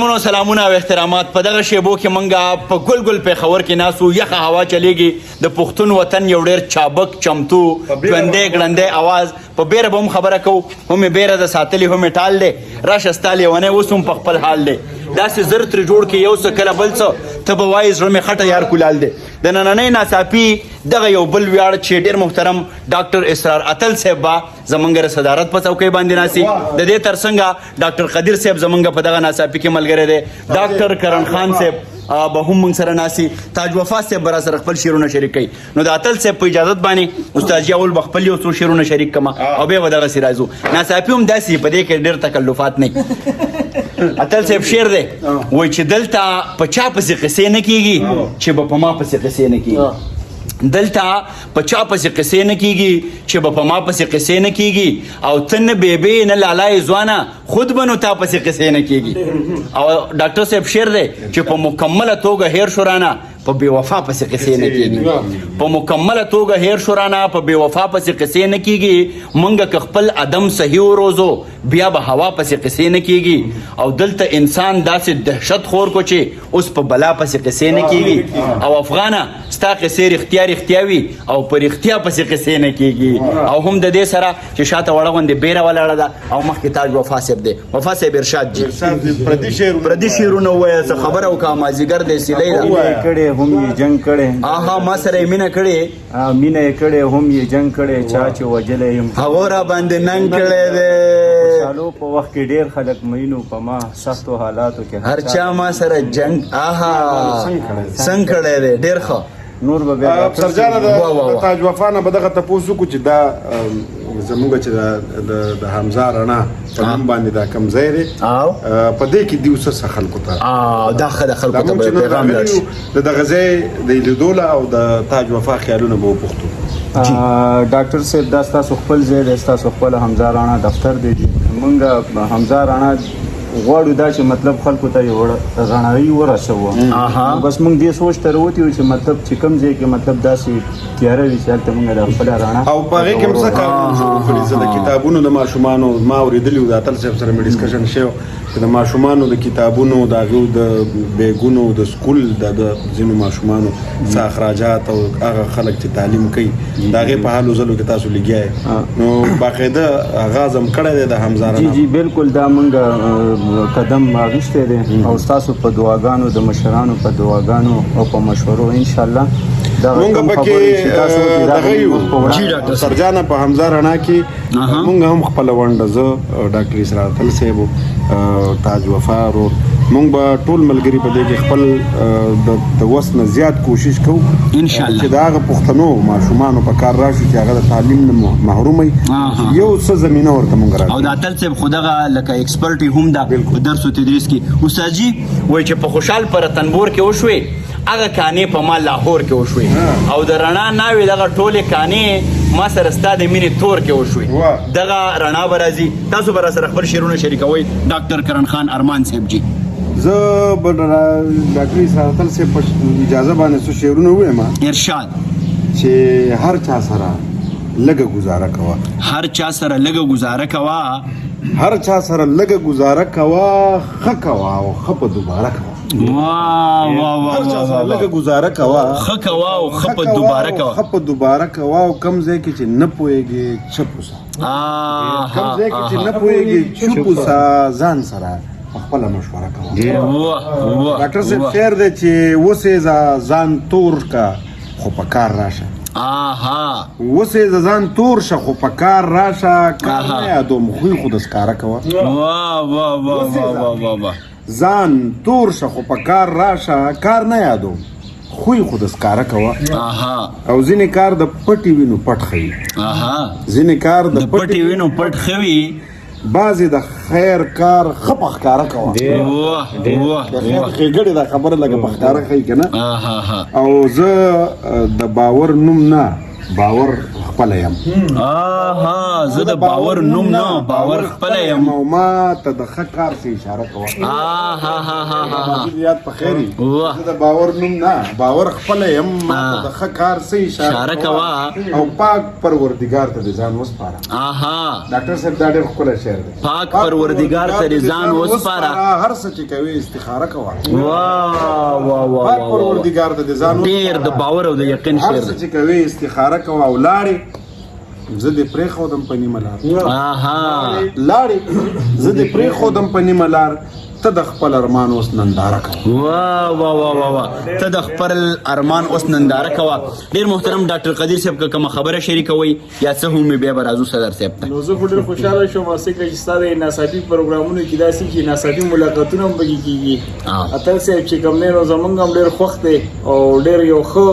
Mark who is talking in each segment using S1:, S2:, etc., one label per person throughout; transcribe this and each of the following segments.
S1: قدرمنو سلامونه او احترامات. په دغه شیبو کې مونږه په ګل ګل پېښور کې ناست وو. یخه هوا چلیږي. د پښتون وطن یو ډېر چابک، چمتو، ژوندی ګړندی اواز. په بیره به هم خبره کوو، هم یې بیره ده ساتلې، هم یې ټال دی. راشه ستا لیونی اوس هم په خپل حال دی. داسې زر ترې جوړ کې یو څه کله بل څه، ته به وایې زړه مې خټه یار کولال دی. د نننۍ ناڅاپي دغه یو بل ویاړ چې ډېر محترم ډاکټر اسرار اتل صاحب به زمونږ د صدارت په څوکۍ باندې ناسي. د دې ترڅنګه ډاکټر قدیر صاحب زمونږ په دغه ناڅاپي کې ملګری دی. ډاکټر کرن خان صاحب به هم مونږ سره ناسي. تاج وفا صاحب به راسره خپل شعرونه شریک کوي. نو د اتل صاحب په اجازت باندې استاد جي اول به خپل یو څو شعرونه شریک کما او بیا به دغسې راځو. ناڅاپي هم داسې په دې کې ډېر تکلفات نه. اتل صاحب شعر دی، وایي چې دلته په چا پسې قصې نه کیږي چې به په ما پسې قصې نه کیږي. دلته په چا پسې قصې نه کیږي چې به په ما پسې قصې نه کیږي، او ته نه بیبي نه لالای ځوانه، خود به نو تا پسې قصې نه کیږي. او ډاکټر صاحب شعر دی چې په مکمله توګه هیر شو رانه، په بې وفا پسې قصې نه کیږي. په مکمله توګه هیر شو رانه، په بې وفا پسې قصې نه کیږي. مونږ که خپل عدم صحیح وروزو، بیا به هوا پسې قصې نه کیږي. او دلته انسان داسې دهشت خور کو چې اوس په بلا پسې قصې نه کیږي. او افغانه ستا قصې رښتیا رښتیا وي او په رښتیا پسې قصې نه کیږي. او هم د دې سره چې شاته وړه غوندې بیره ولاړه ده او مخکې تاج وفا صاحب دی. وفا صاحب ارشاد جي.
S2: پردي شعرونه.
S1: پردي شعرونه ووایه، څه خبره وکړه، مازیګر دی، سیلۍ ده.
S3: مینه یې کړې هم یې جنګ کړی.
S1: آها، ما سره یې مینه کړې.
S3: مینه یې کړې هم یې جنګ کړی، چا چې وژلی یم
S1: هغو را باندې ننګ کړی دی.
S3: خوشحالو په وخت کې ډېر خلک مینو په ما، سختو حالاتو کې
S1: هر چا ما سره جنګ آها څنګه کړی دی. ډېر ښه.
S3: نور به بیا ډاکټر
S2: سرجانه
S1: وا، وا، وا.
S2: د تاج وفا نه به دغه تپوس وکړو چې دا زموږ چې د حمزه رڼا په نوم باندې دا کوم ځای دی،
S1: او
S2: په دې کې دیو څه خلکو ته
S1: دا ښه د خلکو
S2: دا
S1: ته
S2: موږ چې
S1: به
S2: نن
S1: پیغام لاړ
S2: راغلي
S1: شي.
S2: یو، د دغه ځای د لیدو له او د تاج وفا خیالونه به وپوښتو.
S3: ډاکټر صاحب، دا ستاسو خپل ځای دی، ستاسو خپل حمزه راڼا دفتر دی جی. مونږ حمزه راڼا غواړو دا چې مطلب خلکو ته یو رڼایي ورسوو. نو بس مونږ دې سوچ ته راوتي یو چې مطلب چې کوم ځای کې مطلب داسې تیاره وي چې هلته مونږ د خپله رڼا
S2: او په هغې کې هم څه کارونه شروع کړي. زه د کتابونو د ماشومانو ما اورېدلي وو، د اتل صاحب سره مې discussion شوی چې د ماشومانو د کتابونو، د هغوی د بیګونو، د سکول د ځینو ماشومانو څه اخراجات او هغه خلک چې تعلیم کوي، د هغې په هلو ځلو کې تاسو لګیا یې، نو باقاعده آغاز هم کړی دی د حمزه رڼا.
S3: جی بالکل، دا مونږ قدم اخیستی دی او ستاسو په دعاګانو، د مشرانو په دعاګانو او په مشورو ان شاء الله دغه
S2: مونږ
S3: کوم
S2: پکې
S3: خبرې چې تاسو وکړې، دا
S2: دغه
S3: به
S2: یو
S3: مخ په وړاندې
S1: جی ډاکټر صاحب.
S2: سرجانه، په حمزه رڼا کې مونږ هم خپله ونډه، زه، ډاکټر اسرار اتل صاحب، تاج وفا ورور، مونږ به ټول ملګري په دې کې خپل د وس نه زیات کوشش کوو
S1: ان شاء الله.
S2: چې د هغه پښتنو ماشومانو په کار راشو چې هغه د تعلیم نه محروم وي، یو څه زمینه ورته مونږ
S1: او
S2: راکړو.
S1: د اتل صاحب خو دغه لکه expert هم ده په درس او تدریس کې. استاد جی وایي چې په خوشحال په رتنبور کې وشوې، هغه کانې په ما لاهور کې وشوې، او د رڼا ناوې دغه ټولې کانې ما سره ستا د مینې تور کې وشوې. دغه رڼا به راځي، تاسو به راسره خپل شعرونه شریکوئ. ډاکټر کرن خان ارمان صاحب جی.
S2: زه به ډاکټر اسرار اتل صاحب په اجازه باندې څو شعرونه ووایم.
S1: ارشاد.
S2: چې هر چا سره لږه ګزاره کوه.
S1: هر چا سره لږه ګزاره کوه.
S2: هر چا سره لږه ګزاره کوه، ښه کوه او ښه په دوباره کوه.
S1: واه واه واه.
S2: هر چا
S1: واه
S2: سره
S1: واه.
S2: لږه ګزاره کوه،
S1: ښه کوه او ښه په
S2: کوه
S1: دوباره
S2: او
S1: کوه.
S2: ښه په دوباره کوه، او کم ځای کې چې نه پوهېږې چپ اوسه. کم ځای کې چې نه پوهېږې چپ اوسه، ځان سره په خپله مشوره کوه.
S1: واه واه.
S2: ډاکټر صاحب شعر دی چې وسېځه ځان تور کا خو په کار راشه. وسېځه ځان تور شه خو په کار راشه، کار نه یادوم خوی خو د سکاره کوه.
S1: واه واه واه واه واه واه واه.
S2: ځان تور شه خو په کار راشه، کار نه یادوم خوی خو د سکاره کوه. او ځینې کار د پټې وینو پټ ښيي. ځینې کار د
S1: د پټې وینو پټ ښه وي.
S2: بعضې د خیر کار ښه په ښکاره کوه.
S1: واه واه.
S2: د خیر ښېګړې دا خبره لکه په ښکاره ښيي که نه.
S1: ها.
S2: او زه د باور نوم نه باور خپل یم.
S1: آها، زه د باور نوم نه، باور خپل یم.
S2: او ما ته د ښه کار څه اشاره کوه.
S1: آها ها ها ها ها.
S2: یاد په خیر.
S1: واه.
S2: زه د باور نوم نه، باور خپل یم، ما ته د ښه کار څه
S1: اشاره
S2: اشاره
S1: کوه.
S2: او پاک پروردګار ته د ځان وسپاره. ډاکټر صاحب، دا ډېر ښکلی شعر دی.
S1: پاک پروردګار ته دې ځان وسپاره.
S2: هر څه چې کوي استخاره کوه.
S1: واه واه واه.
S2: پاک
S1: واه.
S2: پروردګار ته دې ځان
S1: ډیر د باور او د یقین
S2: هر
S1: شعر
S2: څه
S1: دی.
S2: چې کوي استخاره کوه. او لاړې، زه دې پرېښودم په نیمه لار. لاړې، زه دې پرېښودم په نیمه لار، ته د خپل ارمان اوس ننداره کوه.
S1: واه واه واه واه واه، ته د خپل ارمان اوس ننداره کوه. ډیر محترم ډاکټر قدیر صاحب، که کومه خبره شریکوي یا څه هم، بیا به راځو صدر صاحب ته.
S4: نو زه خو ډېر خوشحاله شوم ځکه چې ستا د ناڅاپي پروګرامونو کې داسې چې ناڅاپي ملاقاتونه هم پکې کېږي. اتل صاحب چې کوم دی نو زمونږ هم ډېر خوښ دی او ډېر یو ښه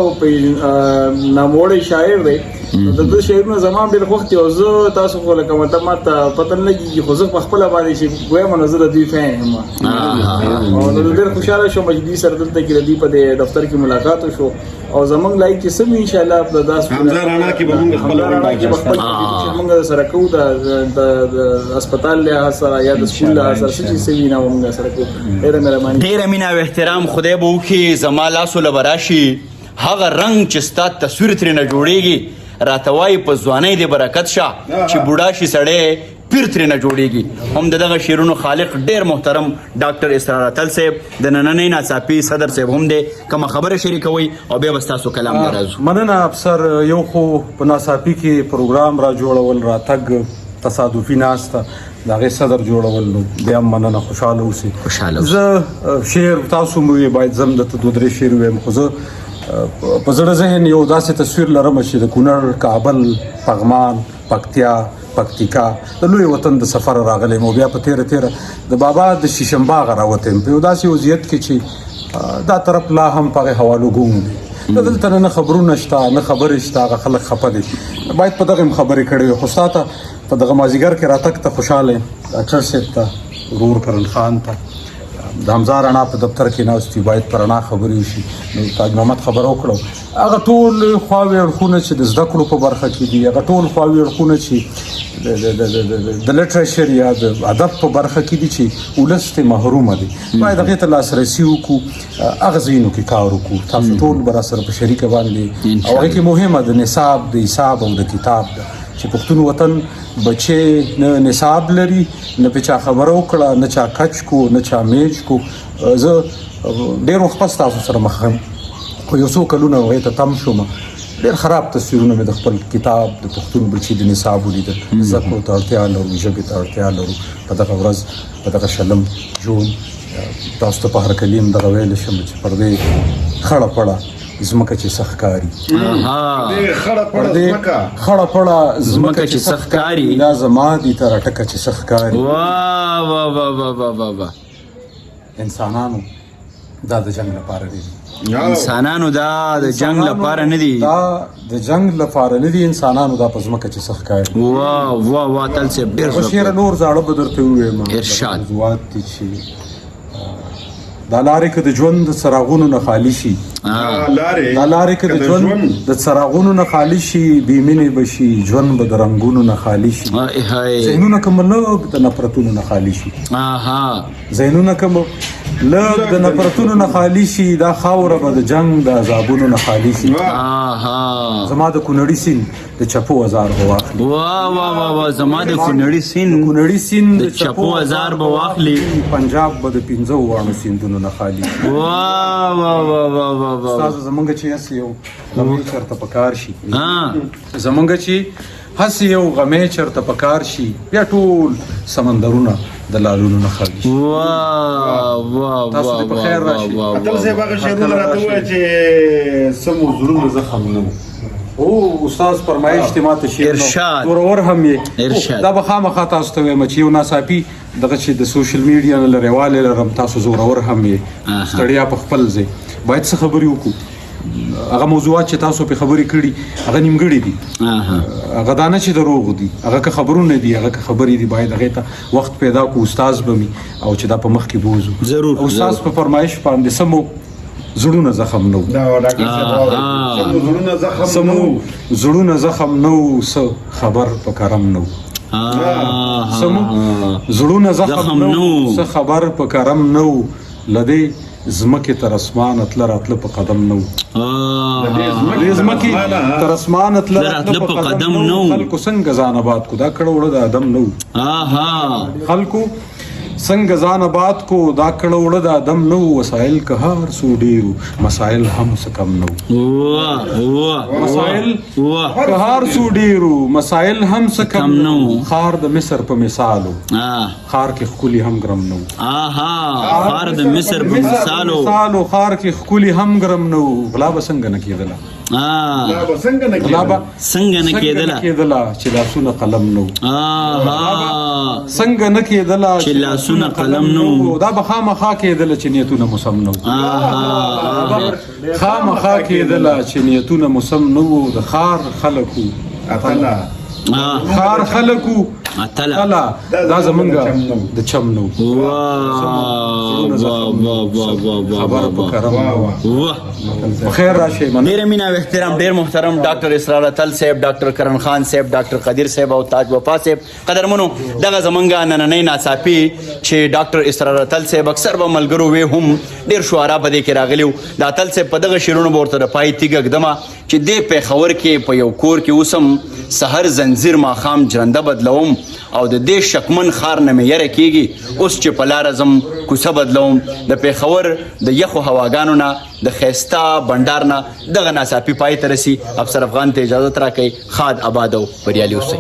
S4: ناموړی شاعر دی. نو د ده شعرونه زما هم ډېر خوښ دي او زه تاسو خو لکه مطلب ما ته پته نه لګېږي، خو زه په خپله باندې چې ګویم نو زه د دوی fan یم. او نو ډېر خوشحاله شوم چې دوی سره دلته کې د دوی په دې دفتر کې ملاقات وشو او زمونږ لایق چې سم ان شاء الله د داس
S2: حمزه رانا کې به مونږ خپله
S4: حمزه رانا کې به خپل مونږ سره کوو، د هسپتال له سره یا د سکول له سره څه چې سوي نه مونږ سره کوو. ډېره مهرباني.
S1: ډیره مینه او احترام. خدای به وکړي زما لاسو له به راشي هغه رنګ چې ستا تصویر ترېنه جوړېږي. راته وایي په ځوانۍ دې برکت شه، چې بوډا شي سړی پیر ترېنه جوړېږي. هم د دغه شعرونو خالق ډېر محترم ډاکټر اسرار اتل صاحب د نننۍ ناڅاپي صدر صاحب هم دی. کومه خبره شریکوئ او بیا به ستاسو کلام ته راځو.
S5: مننه افسر. یو خو په ناڅاپي کې پروګرام را جوړول، راتګ، تصادفي ناسته، د هغې صدر جوړول، نو بیا هم مننه، خوشحاله اوسئ.
S1: خوشحاله اوسئ.
S5: زه شعر تاسو مو وی، باید زم درته دوه درې شعر ووایم، خو زه په زړه ذهن یو داسې تصویر لرم چې د کونړ، کابل، پغمان، پکتیا، پکتیکا د لوی وطن د سفر راغلی یم او بیا په تیره تیره د بابا د شیشم باغ راوتی یم، په یو داسې وضعیت کې چې دا طرف لا هم په هغې حوالو ګونګ دی. د دلته نه خبرونه شته، نه خبرې شته. هغه خلک خفه دي، باید په دغه هم خبرې کړې وي، خو ستا ته په دغه مازیګر کې راتګ ته خوشحاله یم. ډاکټر صاحب ته، ورور کرن خان ته، د حمزه رڼا په دفتر کې ناست یو، باید په رڼا خبرې وشي. نو تاج محمد خبره وکړه، هغه ټول خواوې اړخونه چې د زده کړو په برخه کې دي، هغه ټول خواوې اړخونه چې د literature یا د ادب په برخه کې دي چې ولس ته محرومه دي، باید هغې ته لاسرسی وکړو، هغه ځایونو کې کار وکړو. تاسو ټول به راسره په شریکه باندې او هغې کې مهمه د نصاب، د حساب او د کتاب ده چې پښتون وطن بچی نه نصاب لري، نه په چا خبره وکړه، نه چا کچ کو، نه چا میج کو. زه ډېر وخت پس تاسو سره مخ یم، خو یو څو کلونه هغې ته تم شوم. ډېر خراب تصویرونه مې د خپل کتاب، د پښتون بچي د نصاب ولیدل. زده کړو ته اړتیا لرو، ژبې ته اړتیا لرو. په دغه ورځ، په دغه 20 جون، تاسو ته په هرکلي هم دغه ویلی شم چې پر دې خړه پړه ځمکه چې څه ښکاري،
S2: خړه پړه ځمکه،
S5: خړه پړه
S1: ځمکه چې څه ښکاري،
S5: دا زما دي تر ټکه چې څه ښکاري.
S1: واه واه واه واه واه واه.
S5: انسانانو دا د جنگ لپاره نه دي.
S1: انسانانو دا د جنگ لپاره نه دي.
S5: دا د جنگ لپاره نه دي انسانانو، دا په ځمکه چې څه ښکاري.
S1: واه واه واه، اتل صاحب ډېر
S5: خو شعر نور زاړه به درته ووایم.
S1: ارشاد.
S5: موضوعات دي چې دا لارې که د ژوند د څراغونو نه خالي شي، دا لارې که د ژوند د څراغونو نه خالي شي، بې مینې به شي ژوند به د رنګونو نه خالي شي. ذهنونه که مو لږ د نفرتونو نه خالي شي، ذهنونه که مو لږ د نفرتونو نه خالي شي، دا خاوره به د جنګ د عذابونو نه خالي شي. زما د کونړي سیند د چپو ازار به واخلي.
S1: واه واه واه واه، زما د کونړي سیند
S5: کونړي سیند
S1: د چپو ازار به واخلي.
S5: پنجاب به د 5 واڼو سیندونو نه خالي شي.
S1: واه واه واه واه واه واه.
S5: استاد، زمونږ چې هسې یو غمې چېرته په کار شي، زمونږ چې هسې یو غمې چېرته په کار شي، بیا ټول سمندرونه د لالونو نه خالي شي.
S1: واه واه.
S5: تاسو دې په خیر راشئ.
S2: اتل صاحب، هغه شعرونه راته ووایه چې څه مو زړونه زخم نه وو.
S5: او استاد فرمایش ته ماته شعر
S1: ارشاد.
S5: ورور هم یې.
S1: ارشاد.
S5: دا به خامخا تاسو ته وایم چې یو ناڅاپي دغه چې د social media نه لرېوالی لرم، تاسو زورور هم یې، ستړیا په خپل ځای، باید څه خبرې وکړو. هغه موضوعات چې تاسو په خبرې کړي هغه نیمګړي دي، هغه دا نه چې دروغ دي، هغه که خبرونه دي، هغه که خبرې دي، باید هغې ته وخت پیدا کړو. استاد به مي او چې دا په مخ کې بوځو.
S1: ضرور.
S5: استاد په فرمایش باندې سمو زړونه زخم نه وو.
S2: دا ډاکټر صاحب واورئ. څه مو زړونه زخم
S5: څه
S2: نه
S5: مو
S2: وو.
S5: زړونه زخم نه وو، څه خبر په کرم نه وو. څه مو زړونه زخم نه وو، څه خبر په کرم نه وو. له دې ځمکې تر اسمانه تله راتله په قدم نه وو. له دې ځمکې تر اسمانه تله راتله په قدم نه وو. خلکو څنګه ځان آباد کو، دا کړه وړه د ادم نه وو. خلکو څنګه ځان آباد کو، دا کړه وړه د ادم نه وو. وسایل که هر څو ډېر وو، مسایل هم څه کم نه وو. مسایل که هر څو ډېر وو، مسایل هم څه کم نه وو. ښار د مصر په مثال وو، ښار کې ښکلي هم ګرم نه وو.
S1: ښار د مصر په مثال وو،
S5: ښار کې ښکلي هم ګرم نه وو. غلا به څنګه نه کېدله،
S2: دا به څنګه نه
S5: غلا به
S1: څنګه نه کېدله
S5: کېدله چې لاسونه قلم نه وو. څنګه نه کېدله
S1: چې لاسونه قلم نه وو.
S5: دا به خامخا کېدله چې نیتونه مو سم نه وو. خامخا کېدله چې نیتونه مو سم نه وو. د ښار خلکو
S2: اتله،
S5: ښار خلکو
S1: اتله،
S5: دا زمونږ د چم نه وو. خبر په کرم نه وو. په خیر راشئ.
S1: ډېره مینه او احترام، ډېر محترم ډاکټر اسرار اتل صاحب، ډاکټر کرن خان صاحب، ډاکټر قدیر صاحب او تاج وفا صاحب. قدرمنو، دغه زمونږ نننۍ ناڅاپي چې ډاکټر اسرار اتل صاحب اکثر به ملګرو وی هم ډېر شعرا په دې کې راغلي وو. د اتل صاحب په دغه شعرونو به ورته د پای تیږه ږدمه چې دې پېښور کې په یو کور کې اوسم، سحر زنځیر ماښام جرنده بدلوم، او د دې شکمن ښار نه مې یره کېږي، اوس چې په لاره ځم کوڅه بدلوم. د پېښور د یخو هواګانو نه، د ښایسته بنډار نه دغه ناڅاپي پای ته رسي. افسر افغان ته اجازت راکړئ. ښاد، اباد او بریالي اوسئ.